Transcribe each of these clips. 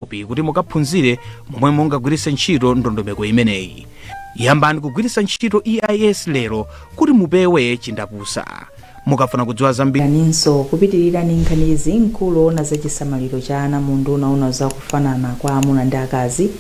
Pafupi kuti mukaphunzire momwe mungagwiritse ntchito ndondomeko imeneyi. Yambani kugwiritsa ntchito EIS lero kuti mupewe chindapusa. Mukafuna kudziwa zambiri Ninso kupitirira ndi nkhanizi, mkulu woona za chisamaliro cha ana mu unduna woona za kufanana kwa amuna ndi akazi,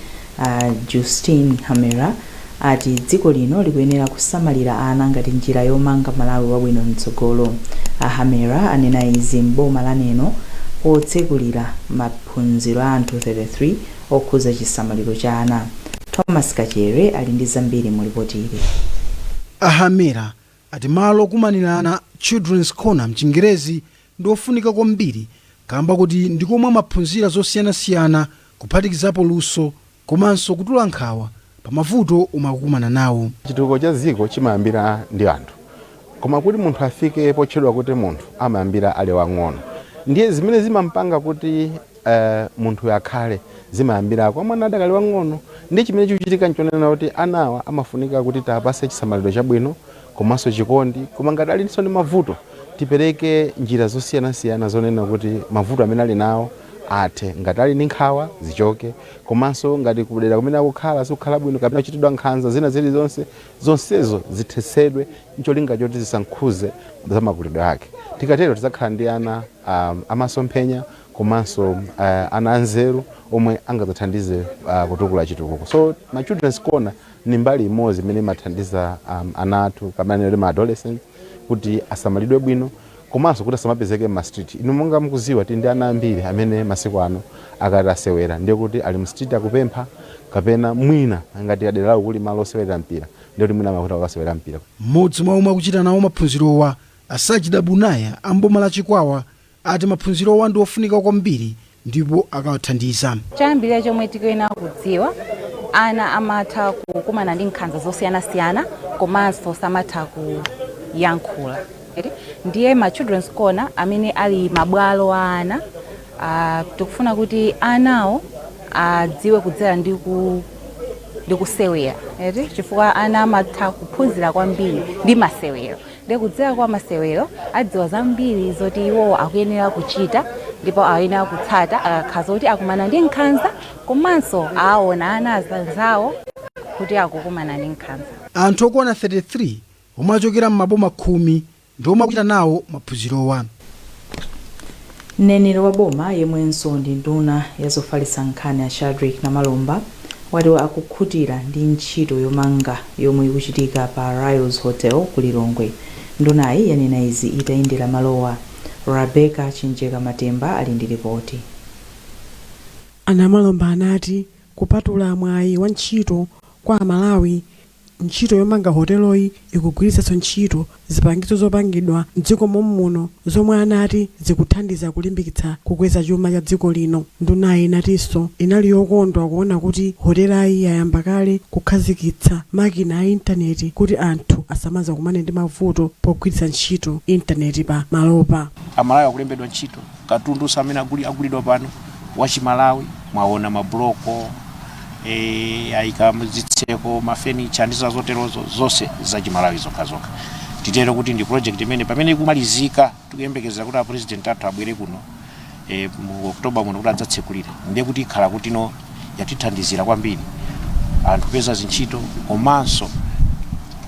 Justine Hamera, ati dziko lino likuyenera kusamalira ana ngati njira yomanga Malawi wabwino mtsogolo. A Hamera anena izi m'boma la Neno potsekulira maphunziro a anthu 33 okhuza chisamaliro cha ana. Thomas Kachere ali ndi zambiri mu ripoti ili. A Hamera ati malo okumanirana, Children's Corner mchingerezi, ndi ofunika kwambiri kamba kuti ndikomwe amaphunzira zosiyanasiyana, kuphatikizapo luso komanso kutula nkhawa pa mavuto omwe akukumana nawo. Chitukuko cha dziko chimayambira ndi anthu, koma kuti munthu afike potchedwa kuti munthu, amayambira ali wang'ono. Ndiye zimene zimampanga kuti munthu akhale, zimayambira kwa mwana adakali wang'ono. Ndiye chimene chikuchitika nchonena kuti anawa amafunika kuti tiapase chisamaliro chabwino komanso chikondi, koma ngati alinso ndi mavuto, tipereke njira zosiyanasiyana zonena kuti mavuto amene ali nawo athe. Ngati ali ndi nkhawa, zichoke, komanso ngati kudera kumene akukhala sikukhala bwino kapena kuchitidwa nkhanza zina zilizonse, zonsezo zithetsedwe ncholinga choti zisankhuze za makulidwe ake. Tikatero tidzakhala ndi ana amasomphenya komanso ana anzeru omwe angadzathandize kutukula chitukuko. So ma Children's Corner ni mbali imodzi imene imathandiza ana athu kapena ndi ma adolescents kuti asamalidwe bwino komanso kuti asamapezeke m'ma street. Inu monga mukuziwa, tili ndi ana ambiri amene masiku ano akati asewera, ndiye kuti ali mu street akupempha, kapena mwina ngati adera lawo kuli malo osewera mpira, ndiye kuti mwina amakuti akasewera mpira. Mmodzi mwa omwe akuchita nawo maphunzirowa, Asajida Bunaya amboma la Chikwawa, ati maphunzirowa ndi ofunika kwambiri ndipo akawathandiza. Choyambirira chomwe tikuyenera kudziwa, ana amatha kukumana ndi nkhanza zosiyanasiyana komanso samatha kuyankhula. Ndiye ma Children's Corner amene ali mabwalo a ana, tikufuna kuti anawo adziwe kudzera ndi kusewera eti, chifukwa ana amatha kuphunzira kwambiri ndi masewero. Ndiye kudzera kwa masewero adziwa zambiri zoti iwowo akuyenera kuchita ndipo akuyenera kutsata akakhala zoti akumana ndi nkhanza, komanso aona ana anzawo kuti akukumana ndi nkhanza. Anthu okwana 33 omwe achokera m'maboma 10 ndi omwe akuchita nawo maphunzirowa. Mneneri wa boma yemwenso ndi nduna ya zofalitsa nkhani, a Shadric Namalomba, wati akukhutira ndi ntchito yomanga yomwe ikuchitika pa Ryalls Hotel ku Lilongwe. Ndunayi yanena izi itayendera malowa. Rebecca Chinjeka Matemba ali ndi ripoti. A Namalomba anati kupatula mwayi wa ntchito kwa Amalawi, ntchito yomanga hoteloyi ikugwiritsanso ntchito zipangizo zopangidwa mdziko mommuno, zomwe anati zikuthandiza kulimbikitsa kukweza chuma cha dziko lino. Ndunayi inatinso inali yokondwa kuona kuti hotelayi yayamba kale kukhazikitsa makina a intaneti kuti anthu asamazakumane ndi mavuto pogwiritsa ntchito intaneti pa malopa. Amalawi akulembedwa ntchito, katundu amene agulidwa pano wachimalawi. Mwaona mabuloko, ayika zitseko, mafenicha ndi zoterozo, zonse zachimalawi zokhazokha. Titero kuti ndi project imene pamene ikumalizika, tikuyembekezera kuti a President athu abwere kuno mu October muno kuti adzatsekulire. Ndiye kuti ikhala kuti no yatithandizira kwambiri anthu kupeza zintchito, komanso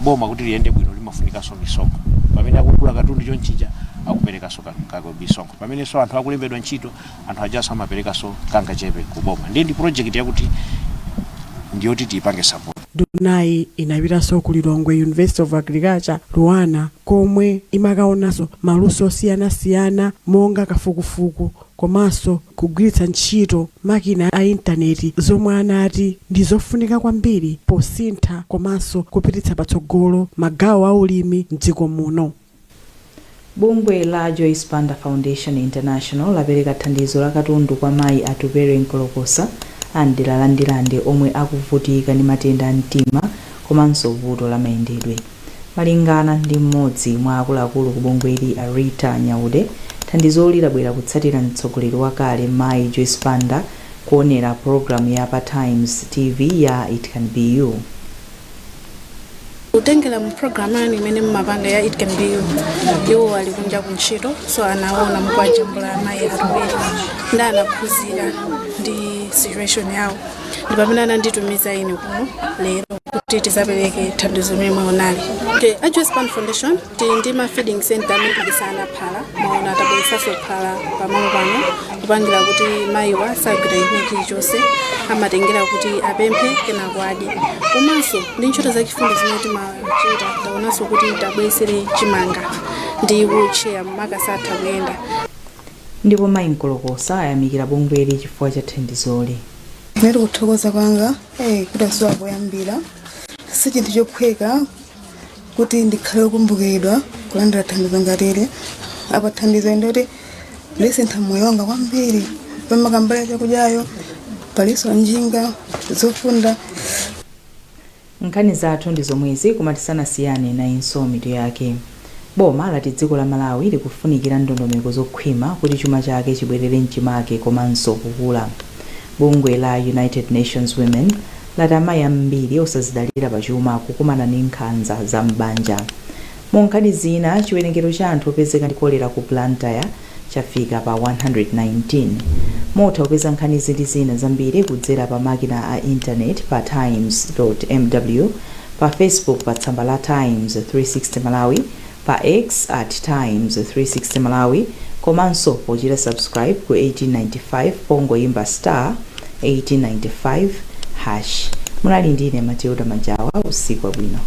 boma kuti liyende bwino limafunikanso misonkho. Pamene akugula katundu chonchija, akuperekanso misonkho. Pamenenso anthu akulembedwa ntchito, anthu ajaso amaperekanso kangachepe ku boma. Ndiye ndi project yakuti ndiyoti tiyipange support. Ndunayi inapitanso ku Lilongwe University of Agriculture, LUANAR, komwe imakaonanso maluso osiyanasiyana monga kafukufuku komanso kugwiritsa ntchito makina a intaneti, zomwe anati ndi zofunika kwambiri posintha komanso kupititsa patsogolo magawo a ulimi mdziko muno. Bungwe la Joyce Banda Foundation International lapereka thandizo la katundu kwa mayi Atupere Nkolokosa a mdera la Ndilande omwe akuvutika ndi matenda a mtima komanso vuto la mayendedwe. Malingana ndi mmodzi mwa akuluakulu ku bungweli, a Rita Nyaude, thandizoli labwera kutsatira mtsogoleri wakale mayi Joyce Banda kuonera pologalamu ya pa Times TV ya It Can Be You. Kutengera mu program yanu imene mumapanga ya It Can Be You, iwo ali kunja kuntchito, so anaona mukuwajambula amayi Atupere ndi anaphunzira ndi Situation yawo ndi pamene ananditumiza ine kuno lero kuti tizapereke thandizo limene mwaonali. Okay, a Joyce Banda Foundation tili ndi ma feeding center amene tikisana phala. Mwaona tabweresanso phala pamalo pano kupangira kuti mayiwa sagwira china chilichonse, amatengera kuti apemphe kenako adye. Komanso ndi ntchito zachifundo zimene timachita, taonanso kuti tabweresere chimanga ndi wheelchair makasatha kuyenda. Ndipo mayi Nkolokosa ayamikira bungweli chifukwa cha thandizoli. Ndinati kuthokoza kwanga kuti asuwa poyambira si chinthu chophweka kuti ndikhale wokumbukiridwa kulandira thandizo ngatili apa. Thandizo ndoti lisintha moyo wanga kwambiri pamakambala chakudyayo, palinso njinga zofunda. Nkhani zathu ndi zomwezi, koma tisanasiyane nayinso mitu yake. Boma lati dziko la Malawi likufunikira ndondomeko zokhwima kuti chuma chake chibwerere mchimake komanso kukula. Bungwe la United Nations Women lati amayi ambiri osazidalira pachuma kukumana ndi nkhanza za m'banja. Mu nkhani zina, chiwerengero cha anthu opezeka ndi kolera ku Blantyre chafika pa 119. Mutha kupeza nkhani ndi zina zambiri kudzera pa makina a intaneti pa times.mw, pa Facebook pa tsamba la Times 360 Malawi, pa X @Times360Malawi, komanso pochita subscribe ku 1895 pongoyimba *1895#. Munali ndine Matilda Majawa. Usiku wabwino.